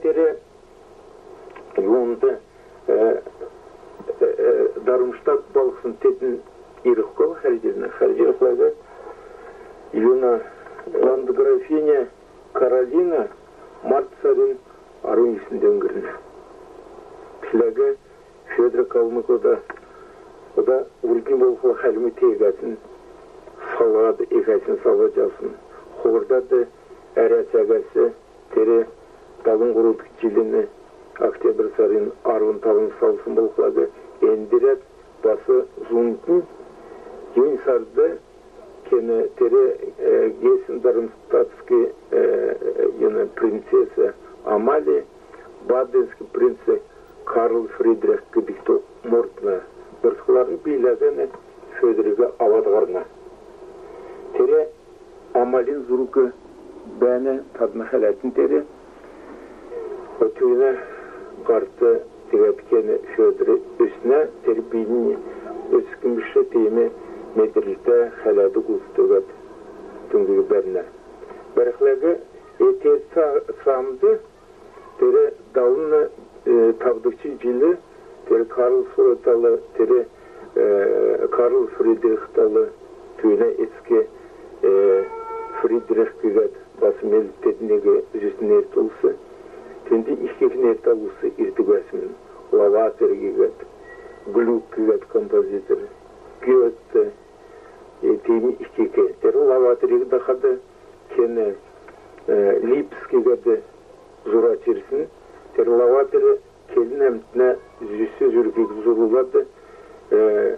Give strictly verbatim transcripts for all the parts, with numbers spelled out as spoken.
Тер юунд, э, э, Дармштадт балһснд тедн ирх кев хәләҗәнә, хәләҗәхләг юн, ландграфиня Каролина март сарин арвн йиснд өңгрнә. Тиигхләг Федор Калмык ода, ода урднь болхла хальмг теегәсн салад, экәсн салад авсн. Хойрдад Әрәсәгәс тер далн һурвдгч җилин октябрь сарин арвн тавнд салсн болхла, эндрәд бас зунтн юн сард кен тер, э, Гессен-Дармштадтский, э, юн, принцесса Амалия, баденский принц Карл Фридрих гидгт мордна. Мордхларн бийлән Федориг авад һарна. Тер Амалин зург бәәнә, тадн хәләтн тер. Тер һарт тегәд кен Федор өснә, тер бийнь өск биш, тиим медрлтә, хәләдг улс тегәд түүг бәрнә. Бәрхләг, э, тер са-, саамд тер далн, э, тавдгч җил тер Карлсруэ тал, тер, э, Карл Фридрих тал, түүнә эцк, э, Фридрих гиһәд бас мел тедн нег үзсн нертә улс. Түүнд ик-ик нертә улс ирдг бәәсмн. Лаватер гиһәд, Глюк гиһәд композитор, Гёте, э, тиим ик-ик. Тер Лаватериг дахад кен, э, Липс гиһәд зурач ирсн. Тер Лаватер келн-әмтнә зүс-зүргиг зурулад, э,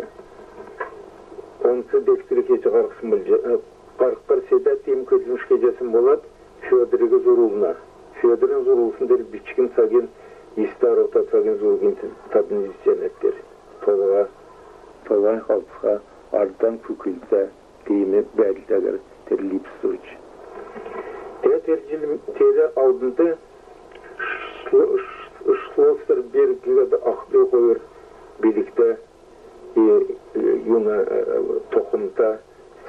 онц дегтр кеҗ һарһсн болҗ, э, һарһхар седәд, тиим көдлмш кеҗәсн болад, Федориг зурулна. Федорин зурулсн тер бичкн цагин, йист арвта цагин зургинь тадн үзҗәнәт тер. Толһа, толһань халцха, ардан күклтә, тиим бәәдлтәһәр тер Липс зурч. Тер, тер җил, тер алднд Шло-, Ш-, Шлоссерберг гиһәд ах-дү хойр билгтә, э, э, юн, э, тохмта,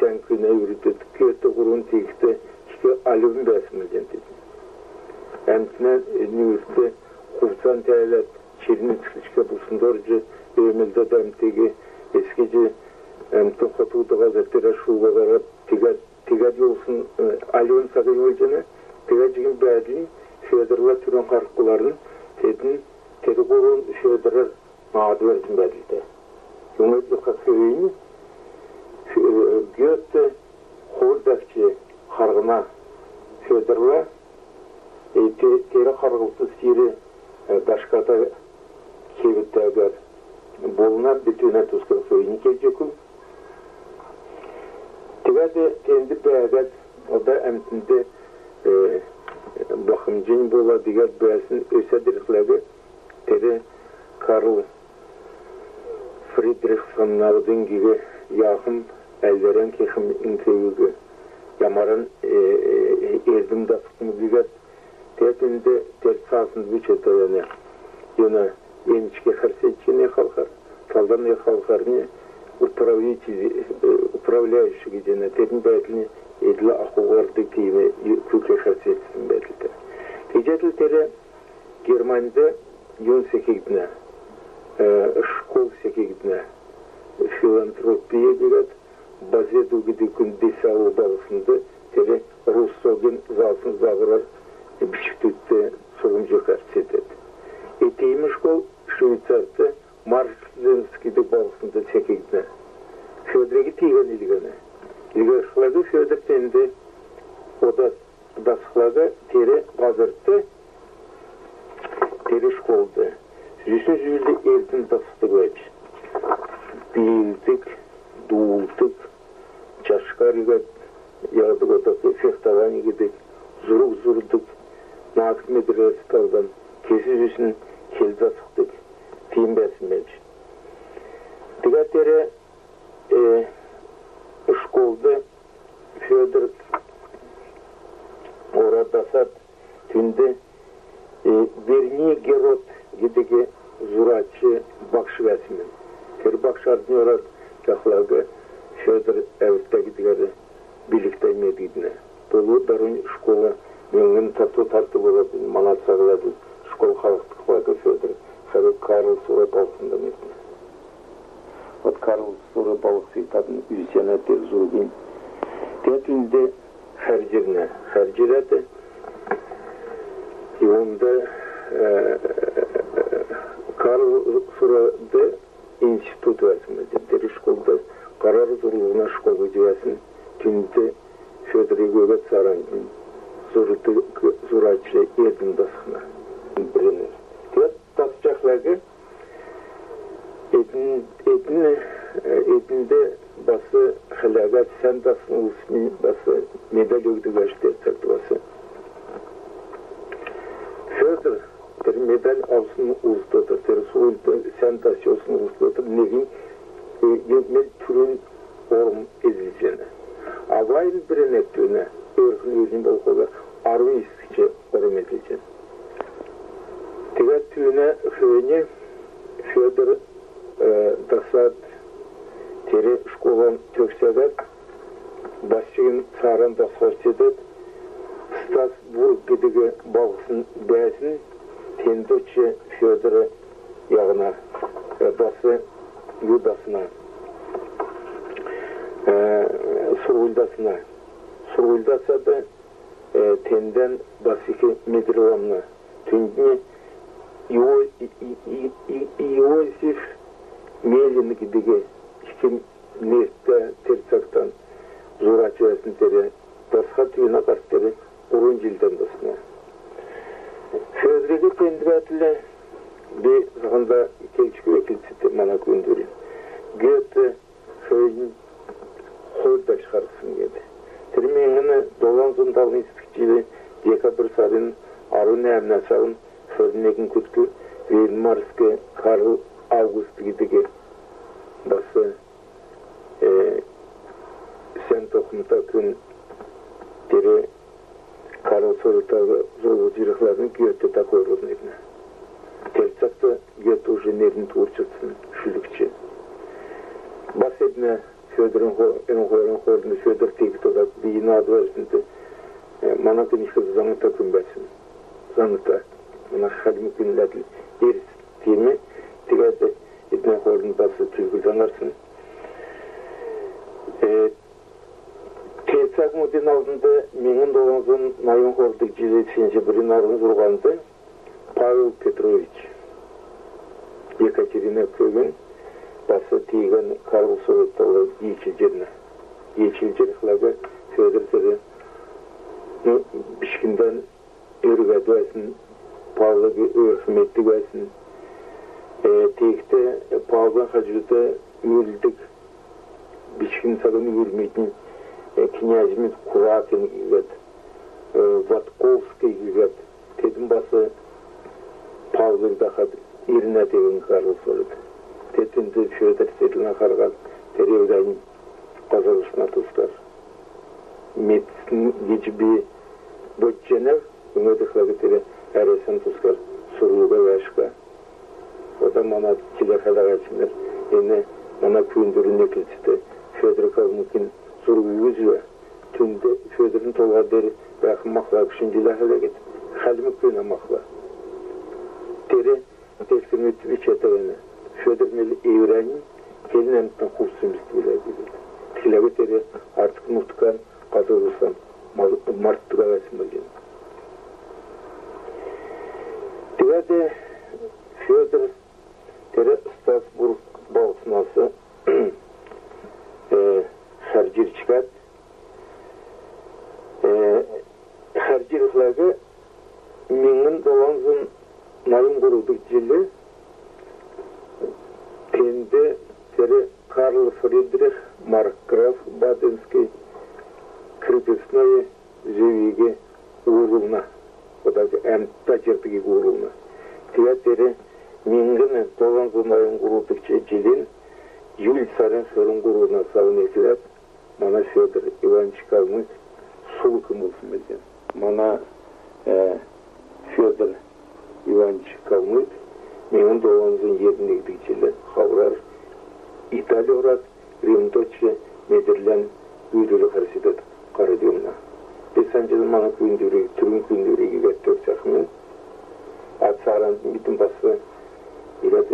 сән күүнә үрдт, Гёте һурвн тиигхд ик альвн бәәсмн билгтә. Әмтнә нүүрт хувцан тәәләд, чирн цхлчкә буснд орҗ, өөмлдәд, әмтиг эс кеҗ, әмтн хотл уга һазрт тер шүүһәд, тегәд, тегәд йовсн, э, альвн цаг болҗана. Тегәд чигн бәәдлнь Федорла түрүн һархларн, тедн тер һурвн Федорар наадв бәәдлтә. Юңгад йовхд хөөн, э, Гёте хойр дәкҗ харһна Федорла, э, те-, тер харһлтс тер, э, дошката кевдәһәр болна, би түүнә тускар хөөн келҗ өгхв. Тегәд тенд бәәһәд, ода әмтнд, э, бахмҗнь болад, тегәд бәәсн өсәд ирхләг, тер Карл Фридрих саннавидн гиһәд, яахм, әлвәрән кехм, эн көвүг ямаран, э, э, эрдм дасхм гиһәд, тегәд энд тер цааснд бичәтә бәәнә. Юн, эмчкә хәрсечкнә халхар, талдан халхарн управитель, э, управляющий гиҗәнә, тедн бәәдлнь эдл-ахуһар дигтә, күүкд хәрсечкн бәәдлтә. Тиигҗәтл тер Германьд юн секгднә, э, школ секгднә, филантропия гиһәд, Базедо гидг күн Десау балһснд тер Руссогин заасн зааврар бичкдүдт сурһмҗ өгхәр седәд. Э, тиим школ Швейцарьт Марсенц гидг балһснд секгднә. Федориг тиигәд илгәнә. Илгәхләг Федор тенд ода дасхлаг, тер һазрт, тер школд зүсн-зүүл эрдм дасхдг бәәҗ. Биилдг, дуулдг, чашкар гиһәд, яһдг, ода фехтование гидг, зург зурдг, наадк медрләс талдан кесн зүсн кел дасхдг, тиим бәәсн бәәҗ. Тегәд тер, э, школд Федор орад дасад, түүнд, э, Верни Герод гидг зурач багш бәәсмн. Тер багш арднь орад, яһхлаг, Федор әвртә гидгәр билгтә медгднә. Болв дарунь школа Миңһн тату тарту болад, мана цагла школ халхдг баһ, Федор хәр Карлсруэ балһснд ирнә. Вот Карлсруэ балһсиг тадн үзҗәнәт, тер зургинь. Тер түүнд хәрҗ ирнә. Хәрҗ ирәд, юунд, э, Карлсруэд институт бәәсмн. Тер школд һарар зурлһна школ гиҗ бәәсн. Түүнд Федориг өгәд, цааранднь зурдг зурач Эрдм дасхна. Бреннер. Тер дасҗахлаг эдн, эдн, э, эднд бас хәләһәд, сән дассн улсин бас медаль өгдг бәәш, тер цагт бас. Федор тер медаль авсн улс дотр, тер сурһульд сән дассн улс дотр негнь, э, мел түрүн орм эзлҗәнә. Авайн Бреннер түүнә өөрхн уровнь болхла арвн йисдгч орм эзлҗәнә. Тегәд түүнә хөөн Федор, э, дасад, тер школан төгсәһәд, бас чигн цааран дасхар седәд, Страсбург гидг балһсн бәәсн, тенд одҗ Федор яһна, э, бас ю дасна, э, сурһуль дасна. Сурһуль дасад, э, тендән бас ик медрл авна. Түүнднь Ио-, И-, И-, И-, И-, Иосиф Мелин гидг ик нертә, тер цагтан зурач бәәсн, тер дасхад, түүнә һарт тер һурвн җилдән дасна. Федориг тенд бәәтл би заһнда келчкү, эклцт мана күүндврин. Гёте хөөннь хойр дахин харһсн гиһәд. Тер миңһн долан зун далн йисдгч җилин декабрь сарин арвн нәәмнәс авн хөрн негн күртл Веймарск Карл Август гидг бас, э, сән тохмта күн тер Карлсруэ тал зург җирхләрн Гёте тал хойр зун ирнә. Тер цагт Гёте уже нерн творчествин шүлгч. Бас эднә Федорин хо-, эн хойрин хоорнд Федор тегәд одад би наад бәәснд, э, мана күүндлхд заңта күн бәәсн. Заңта. Мана хальмг күүндләд эрс тиим. Тегәд эднә хоорнд бас түлклдән һарсн. Э, Тер цагин мөдин алднд миңһн долан зун найн хойрдгч җилин сентябрин арвн зурһанд Павел Петрович, Екатерина көвүн, бас тиигән Карлсруэ тал йилһҗ ирнә. Йилһҗ ирхлә Федор тер, ну, бичкндән өргәд бәәсн, Павлиг өөрх меддг бәәсн. Э, тиигхд Павлын хаҗуд үүлддг бичкн цагин үүлдмүдин, э, князьмуд Куракин гиһәд, э, Ватковский гиһәд, тедн бас Павлыг дахад ирнә тегән Карлсруэд. Теднд Федор теднлә харһад, тер өдәннь һазр усна тускар медсн гиҗ би бодҗанав. Эн тегхлә тер Әрәсән тускар сурһуль бәәшго. Ода мана чиләһәд бәәчнр, эн мана күүндврин эклцд Федор Калмыкин зургиг үзв. Түүнд Федорин толһа деер бәәх махла шинҗләһәләгәд, хальмг күүнә махла. Тер текстмүд бичәтә бәәнә. Федор мел эврәннь келн-әмтнә хувц-өмсд билә гиһәд. Тиигхлә тер артк нутган, һазр-зусан мал-, мартдг бәәсн болҗана. Тегәд Федор тер Страсбург балһснас, э, хәрҗ ирчкәд, э, хәрҗ ирхлә миңһн долан зун найн һурвдгч җилд тенд тер Карл Фридрих маркграф Баденский крепостной зөвиг уурулна. Ода әмтн җирдгиг уурулна. Тегәд тер миңһн долан зун найн һурвдгч җилин июль сарин хөрн һурвнас авн экләд мана Федор Иванович Калмык сул күн болсн билә. Мана, э, Федор Иванович Калмык миңһн долан зун йирн негдгч җилд хаврар Итали орад, Римд одҗ медрлән үүдүлхәр седәд һарад йовна. Эс анҗал мана күүндвриг, түрүн күүндвриг иигәд төгсәхмн. Ат Сааранднь бидн бас ирәд